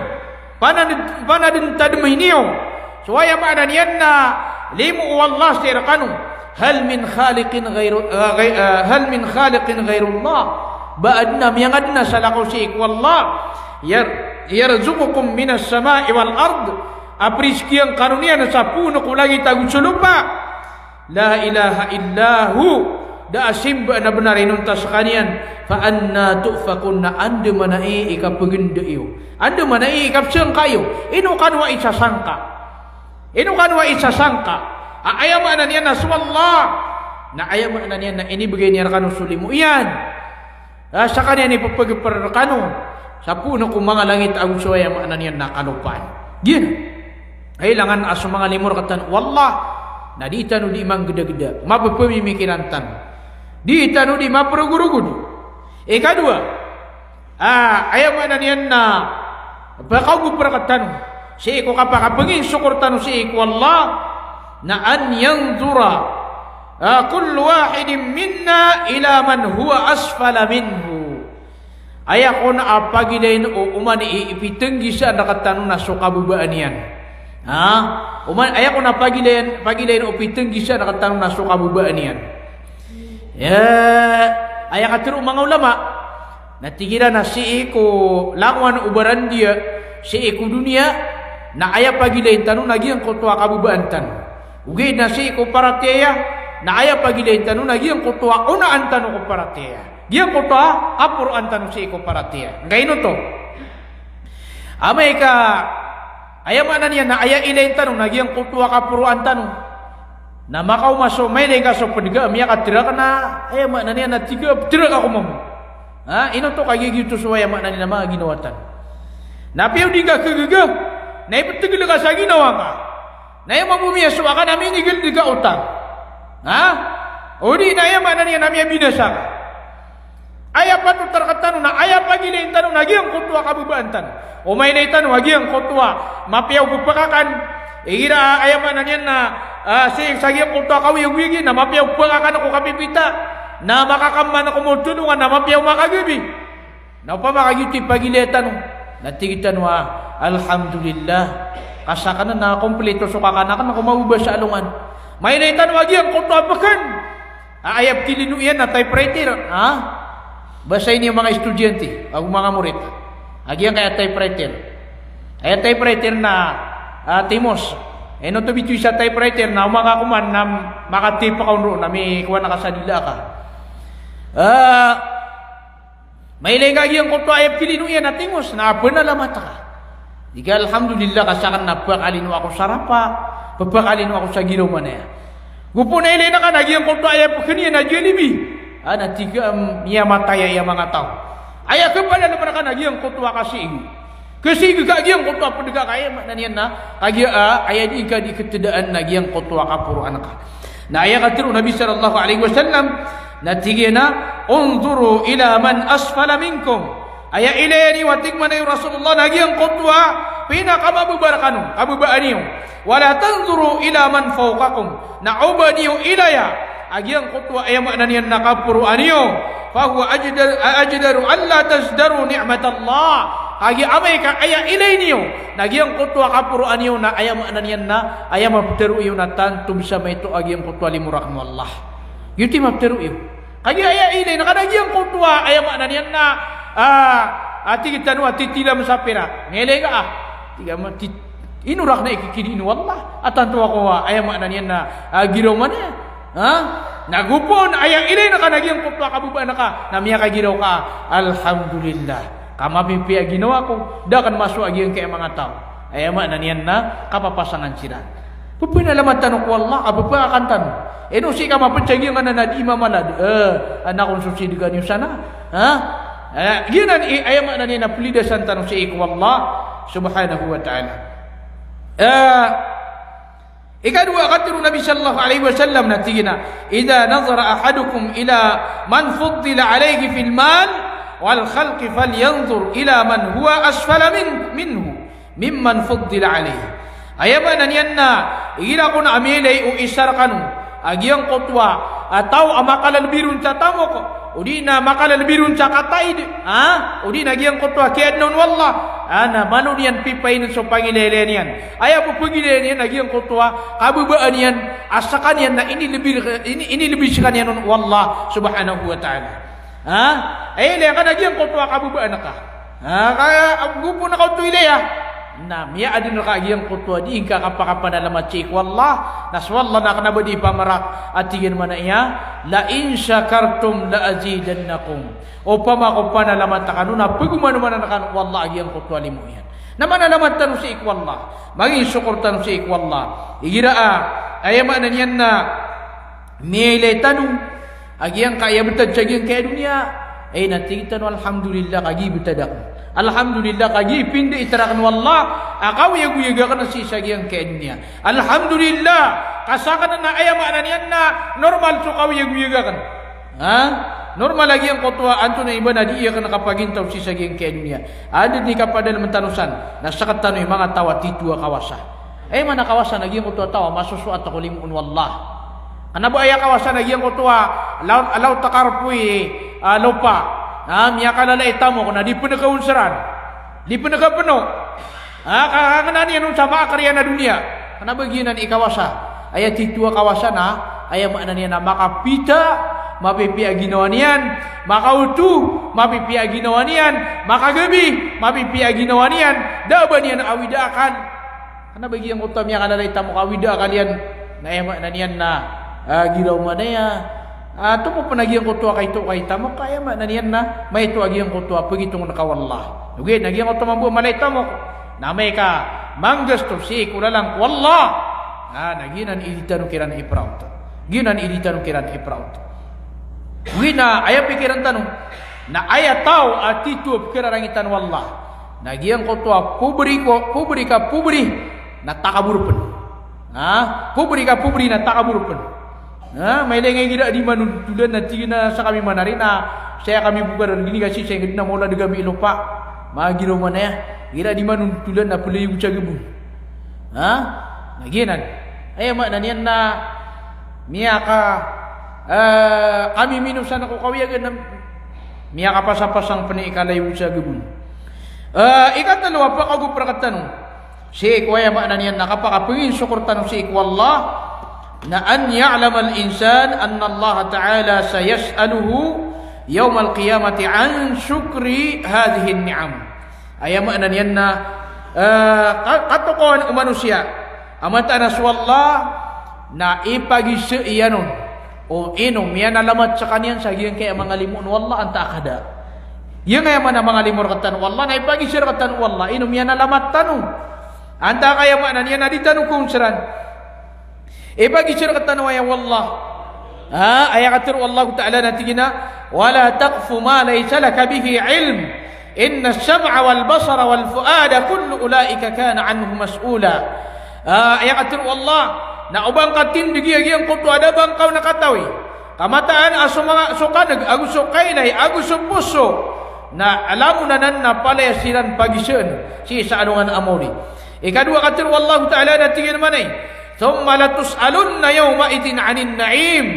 panade-, panadetademi niyo so aya maana niyan na limo o Allah sii rekano. Hal min khaliqin ghayru-, ah, ghay-, ah, hal min khaliqin ghayrullah. Ba aden a miyangaden a salakaw sii ko Allah. Yar-, yarzuqukum minas sama'i wal ard. A priskiyan kano niyan sa poon ko langit ago so lopa. La ilaha illa hu, da a simba a benar inonta sekaniyan, fa anna tu'fakun, na andamanaya i kapegenda iyo. Andamanaya i kapesangka iyo. Ino kano a isasangka? Ino kano a isasangka a aya maana niyan na so Allah, na aya maana niyan na inibegay niyan rekano so limo iyan. Ah, sekaniyan i pepegeper rekano sa poon ko manga langit ago so aya maana niyan na kalopaan. Giyanan. Kailangan a so manga limo rektano o Allah na di tano di manggedageda, mapepemimikiran tano. Di tano di maperogorogod. Ikadowa, ah, aya maana niyan na pakaogop rektano sii ko kapakapanginsokor tano sii ko Allah, na an yanzura, ah, kullu wahidin minna ila man huwa asfala minhu. Aya kon a pagilayn o oman i ipitenggisaan rektano na so kababaan iyan. Ha? Oman, aya kon a pagilayn, pagilayn o pitenggisaan rektano na so kababaan iyan. Ya, aya katharo o manga ulama, na tig iran a sii ko langowan o barandiya, sii ko doniya, na aya pagilayn tano na giyangkoto a kababaan tano. Ogaid na sii ko paratiyaya, na aya pagilayn tano na giyangkoto a onaan tano ko paratiyaya. Giyangkoto a kaporoan tano sii ko paratiyaya. Nggaino oto? Amay ka, aya maana niyan na aya ilayn tano na giyangkoto a kaporoan tano. Na makaoma so, mailay ka so ped ka a miyakatera ka na, aya maana niyan na tig ka, tera ka ko mamo. Ha, ino oto kagiya giyoto so aya maana niyan na manga ginawa tano. Na apiya o di ngka khagaga, na iptgl ka sa ginawa ngka, na aya mambo miyasowa ka na minigld ka otang. Ha? O di na aya maana niyan na miyabinasa ka. Aya patot rktano na aya pagilayn tano na giyangkoto a kababaan tano. O mailay tano a giyangkoto a mapiya o pphakan. Igira aya maana niyan na, ah, sii sa giyangkoto a kaoyagoyag iyan na mapiya o pphakan ko kapipita. Na makakamman ko matolongan na mapiya o makagabi. Na opama ka giyoto i pagilaya tano, na tig tano a, "Alhamdulillah. Ka sakn na kompleto so kakan akn ko mababa sa alongan." Mailay tano a giyangkoto a pkhan a aya pkilino iyan na typewriter, ha? Basai niyo manga estudyante ago manga morit. A giyangkaya typewriter. Aya typewriter na, ah, timos. Ino oto bitowi sa typewriter na o makakoman na makatype ka on roo na mikowa na ka sa dila ka. Ah, Mailay ngka a giyangkoto a aya pkilino iyan na tingos, na pnalamat ka. Tig ka, "Alhamdulillah, ka sakn na pkalino ako sa rapa, pkalino ako sa giraw manaya." Go pn a ilay ngka na giyangkoto a aya pkhn iyan na Jollibee. Ah, na tig ka, "Em, miyamatay aya manga taw." Aya khapadalm rka na giyangkoto a kasiig. Kasiig ka a giyangkoto a pd ka, ka aya maana niyan na, kagiya, ah, aya di ka di ktdaan na giyangkoto a kaporoan ka. Na aya katharo o Nabi sallallahu alaihi wasallam, na tig iyan a, "Unzuru ila man asfala minkum." Aya ilaya niyo a tig mambo o Rasulullah na giyangkoto a pinakamababa rkano, kababaan iyo. "Wala tanzuru ila man fawqakum." Na oba niyo ilaya a giyangkoto a aya maana niyan na kaporoan iyo. "Fahuwa ajdar-, ajdaru alla tazdaru ni'matallah." Kagiya amay ka aya ilay niyo na giyangkoto a kaporoan iyo na aya maana niyan na aya maptharo iyo na tanto bisa maito a giyangkoto a limo rakn o Allah. Giyoto i maptharo iyo. Kagiya aya ilay ngka na giyangkoto a aya maana niyan na, ah, ah, tig tano a titilam sa pira. Ngilay ka, ah. Tig a ma-, tit-, ino rakn a ikikidi o Allah a tanto ako a aya maana niyan na, ah, giraw manaya. Ha? Na go pn aya ilay ngka na giyangkoto a kababaan ka na miyakagiraw ka, "Alhamdulillah. Ka mapipiya a ginawa ko, da akn masowa a giyangkaya manga taw." Aya maana niyan na kapapasangan siran. Pphanalamatan tano ko Allah, a pphakakan tano. Ino sii ka mapd sa giyangkanan a di mamalad. Eh, anak on so sidga niyo sana. Ha? Eh, giyanan i, aya maana niyan na plidasan tano sii ko Allah subhanahu wa ta'ala. Eh, ikadowa, katharo o Nabi sallallahu alaihi wasallam na tig iyan a, "Idha nazara ahadukum ila man fuddila alaihi fil mal wal khalqi falyanzur ila man huwa asfala min-, minhu." Mimman fuddila alayh. Aya maana niyan na, igira kon a miyailay o isa rkano a giyangkoto a taw a makalalbi ron sa tamok, odi na makalalbi ron sa kataid, ha? Odi na giyangkoto a kiyaadna on o Allah, ha, na malo niyan pipainn so pangilaylay niyan. Aya bo pagilay niyan a giyangkoto a kababaan iyan a skaniyan na inilbi, ini-, inilbi skaniyan on o Allah subhanahu wa ta'ala. Ha? Aya ilay ngka na giyangkoto a kababaan ka. Ha, ka, go pn ka oto ilaya. Na miyaadn rka a giyangkoto a di ngka kapakapanalamat sii ko Allah. Na so Allah na kna ba di pamarak a tig iyan mambo a, "La in shakartum la azidannakum." Opama ko panalamat kano na pagomanomanan kano o Allah a giyangkoto a limo iyan. Na manalamat tano sii ko Allah. Mangisokor tano sii ko Allah. Igira a, aya maana niyan na miyailay tano a giyangkaya btad sa giyangkaya doniya. Ay, na tig tano, "Alhamdulillah, kagiya btad akn. Alhamdulillah, kagiya pindait rakn o Allah a kaoyagoyag akn sii sa giyangkaya doniya. Alhamdulillah, ka sakn na aya maana niyan na normal so kaoyagoyag akn." Ha? Normal a giyangkoto a antonaa i ba na di akn kapagintaw sii sa giyangkaya doniya. Adn i kapadalm tano san, na sktano i manga taw a tito a kawasa. Aya maana kawasa na giyangkoto a taw a masosoat ko limo on o Allah. Kna ba aya kawasa na giyangkoto a law, law ta karpo i, ah, lopa. Ah, miyakalalai tamok na di pn kaonsran. Di pn kapno. Ah, ka-, kakangnan iyan on sa maakar iyan a doniya. Kna ba giyanan i kawasa. Aya tito a kawasa na, aya maana niyan na makapita, mapipiya a ginawa niyan, makaoto, mapipiya a ginawa niyan, makagabi, mapipiya a ginawa niyan, da a ba niyan awida akal. Kna ba giyangkoto a miyakalalai tamok a awida akal iyan, na aya maana niyan na, ah, giraw manaya. Ah, tomo pn a giyangkoto a kaito ka i tamok, ka aya maana niyan na maito a giyangkoto a pagitong ka o Allah. Ogaid na giyangkoto mambo a malai tamok na amay ka manggasto sii ko lalan ko Allah. Ah, na giyanan i di tano kiran i-proud. Giyanan i di tano kiran i-proud. Ogaid na aya pikiran tano Na aya taw a tito a pkhararangitan o Allah na giyangkoto a pobri ko, pobri ka pobri na takabor pn. Ha? Pobri ka pobri na takabor pn. Ha? Mailay nga igira di manontolan na tig iyan a sa kami manari na saya kami bokaran gini kasi saya ingd na maolad kami i lopa. Magiraw man aya. Igira di manontolan na playo sa gabon. Ha? Na giyanan. Aya maana niyan na miyaka, eh, kami minosan ko kawiyagan na miyakapasapasang pn i kalayo sa gabon. Eh, ikatlo a pakaogop rktano sii ko aya maana niyan na kapakapnginsokor tano sii ko Allah na an ya'lamal insan anna Allah Ta'ala sayas'aluhu yawmal qiyamati an shukri hadhihi ni'am. Aya maana niyan na, eh, ka-, katokawan o manosiya a mataan a so Allah na ipagisa iyan on o ino miyanalamat skaniyan sa giyangkaya mangalimo o Allah antaa ka da. Giyangkaya maana mangalimo rktano o Allah na ipagisa rktano o Allah ino miyanalamat tano antaa ka, aya maana niyan na di tano kaonsran. Ipagisa rktano aya o Allah. Ha, aya katharo o Allah Ta'ala na tig iyan a, "Wala taqfu ma laysa laka bihi ilm. Innas sam'a wal basara wal fuada kullu ulaika kana anhu mas'ula." Ha, aya katharo o Allah, na oba ngka tindgi a giyangkoto a da a ba ngka on katawi. Ka mataan a so manga, so kan'g, ago so kailay, ago so poso, na langon anan na palaya siran pagisaan sii sa alongan a maori. Ikadowa katharo o Allah Ta'ala na tig iyan mambo, "Thumma latus'alunna yawma'idhin 'anin na'im."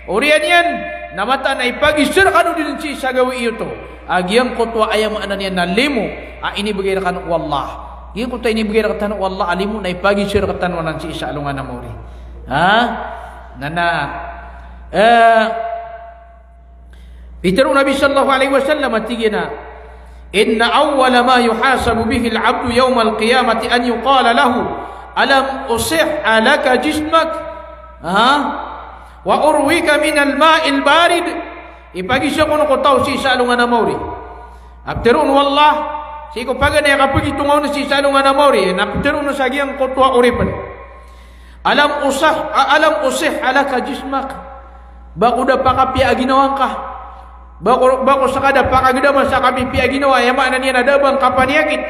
Oriyan iyan na mataan a ipagisa rkano dn sii sa gawii oto a giyangkoto a aya maana niyan na limo a inibgay rkano o Allah. Giyangkoto a inibgay rktano o Allah a limo na ipagisa rktano anan sii sa alongan a maori. Ha? Na na, eh, Pitharo o Nabi sallallahu alaihi wasallam a tig iyan a, "Inna awwala ma yuhasabu bihil abdu yawmal qiyamati an yuqala lahu, 'Alam usihha laka jismak?'" Ha? "Wa urwika minal ma'il barid?" Ipagisa kon ko taw sii sa alongan a maori. A ptharoon o Allah, sii ko paganay a kapagitonga on sii sa alongan a maori, na ptharoon sa giyangkoto a oripn. Alam usah-, a-, alam usihha laka jismak. Ba ko da pakapiya a ginawa ngka. Ba ko, ba ko ska da pakagdama sa kapipiya a ginawa, aya maana niyan na da a ba ngka paniyakit.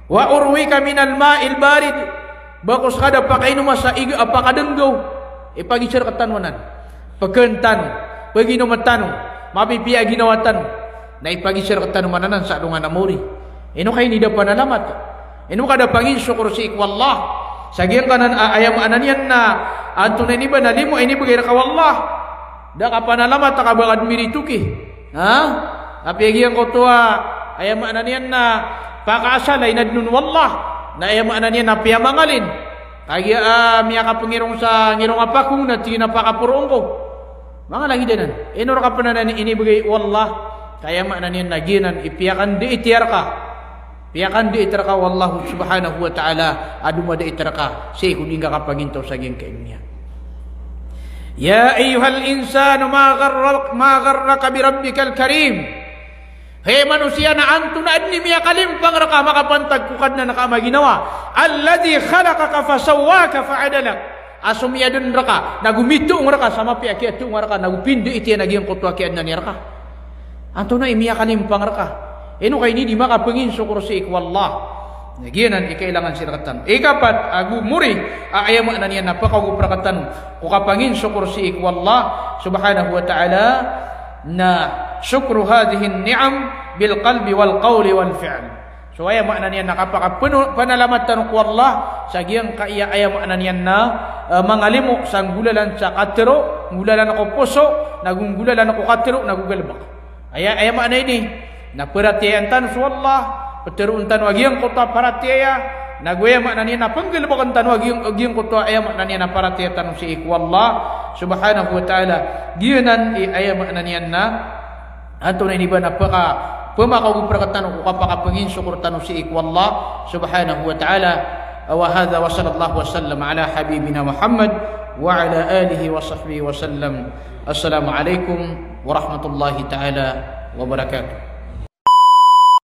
Wa urwika minal ma'il barid. Ba ko ska da pakainoma sa iga a pakadnggaw. Ipagisa rktano anan. Pkhan tano, paginom tano, mapipiya a ginawa tano. Na ipagisa rktano man anan sa alongan a maori. Ino ka ini da panalamat? Ino ka da panginsokor sii ko Allah sa giyangkanan a, aya maana niyan na antonaa ini ba na limo a inibgay rka o Allah? Da ka panalamat a ka ba ka dn miritoki. Ha? Apiya giyangkoto a, aya maana niyan na pakaasal a inadn on o Allah, na aya maana niyan na piyamangalin. Kagiya, ah, miyakapngirong sa ngirong a pakong na tig iyan a pakaporoon ko. Manga lagid anan. Ino rka pn anan inibgay o Allah? Ka aya maana niyan na giyanan i piyakandait iyan rka. Piyakandait rka o Allah subhanahu wa ta'ala a domadait rka sii ko di ngka kapagintaw sa giyangkai a doniya. Ya ayyuhal insanu ma gharrak-, ma gharraka bi rabbikal karim. Hay manosiya, na antonaa dn i miyakalimpang rka makapantag ko Kadnan ka a maginawa? Alladhi khalaqaka fasawwaka fa'adalak. A so miyadn rka, nago mitoong rka sa mapiya a kiyatoonga rka, nago pindait iyan a giyangkoto a kiyaadnan iyan rka. Antonaa i miyakalimpang rka? Ino ka ini di makapanginsokor sii ko Allah? Na giyanan i kailangan sii rktano. Ikapat, ago mori a aya maana niyan na pakaogop rktano ko kapanginsokor sii ko Allah subhanahu wa ta'ala, na shukru hadhihi ni'am bil qalbi wal qawli wal fi'l. So aya maana niyan na kapakapno-, panalamat tano ko Allah sa giyangkaya aya maana niyan na, eh, mangalimo sa nggolalan sa katharo, nggolalan ko poso, nago nggolalan ko katharo, nago galbk. Aya, aya maana ini na paratiyayaan tano so Allah, ptharoon tano a giyangkoto a paratiyaya, nago aya maana niyan na pnggalbkn tano a giyang-, a giyangkoto a aya maana niyan na paratiyaya tano sii ko Allah subhanahu wa ta'ala. Giyanan i aya maana niyan na antonaa ini ba na paka-, pmakaogop rktano ko kapakapanginsokor tano sii ko Allah subhanahu wa ta'ala. Wa hadha wa sallallahu wa sallam ala habibina Muhammad wa ala alihi wa sahbihi wa sallam. Assalamu alaikum warahmatullahi ta'ala wabarakatuh.